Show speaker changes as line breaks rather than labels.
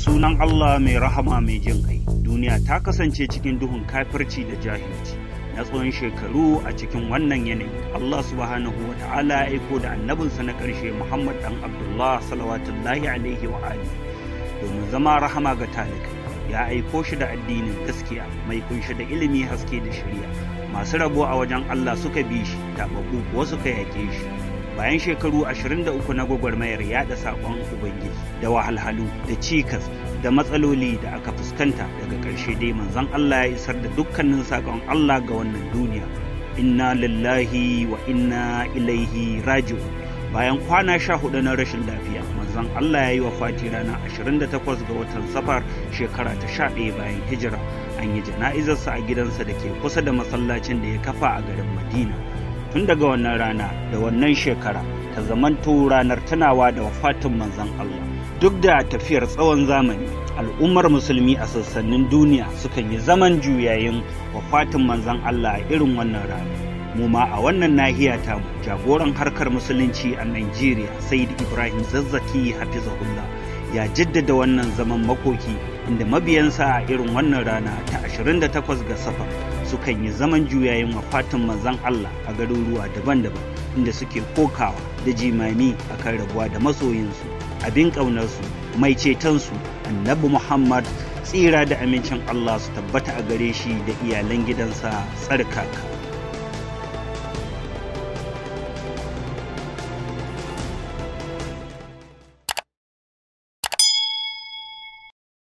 Sunan Allah mai rahama mai jin kai. Duniya ta kasance cikin duhun kafirci da jahilci na tsawon shekaru. A cikin wannan yanayi Allah subhanahu wa ta'ala ya aiko da annabinsa na ƙarshe, Muhammad dan Abdullah salawatullahi alaihi wa alihi, domin zama rahama ga talikai. Ya aiko shi da addinin gaskiya mai kunshe da ilimi, haske da shari'a. Masu rabo a wajen Allah suka bi shi, taɓaɓɓu kuwa suka yaƙe shi. Bayan shekaru 23 na gwagwarmayar yaɗa saƙon Ubangiji da wahalhalu da cikas da matsaloli da aka fuskanta, daga ƙarshe dai manzon Allah ya isar da dukkanin saƙon Allah ga wannan duniya. Inna lillahi wa inna ilaihi raji'un. Bayan kwana 14 na rashin lafiya, manzon Allah ya yi wafati ranar 28 ga watan Safar, shekara ta 11 bayan hijira. An yi jana'izarsa a gidansa da ke kusa da masallacin da ya kafa a garin Madina. Tun daga wannan rana da wannan shekara ta zamanto ranar tunawa da wafatin manzon Allah. Duk da tafiyar tsawon zamani, al'ummar musulmi a sassanin duniya sukan yi zaman juyayin wafatin manzon Allah a irin wannan rana. Mu ma a wannan nahiya tamu, jagoran harkar musulunci a Nigeria, Said Ibrahim Zazzaki hafizahullah, ya jaddada wannan zaman makoki, inda mabiyansa a irin wannan rana ta 28 ga Safar sukan yi zaman juyayin wafatin manzon Allah a garuruwa daban-daban, inda suke kokawa da jimami akan rabuwa da masoyinsu, abin ƙaunarsu, mai cetonsu, Annabi Muhammad, tsira da amincin Allah su tabbata a gare shi da iyalan gidansa tsarkaka.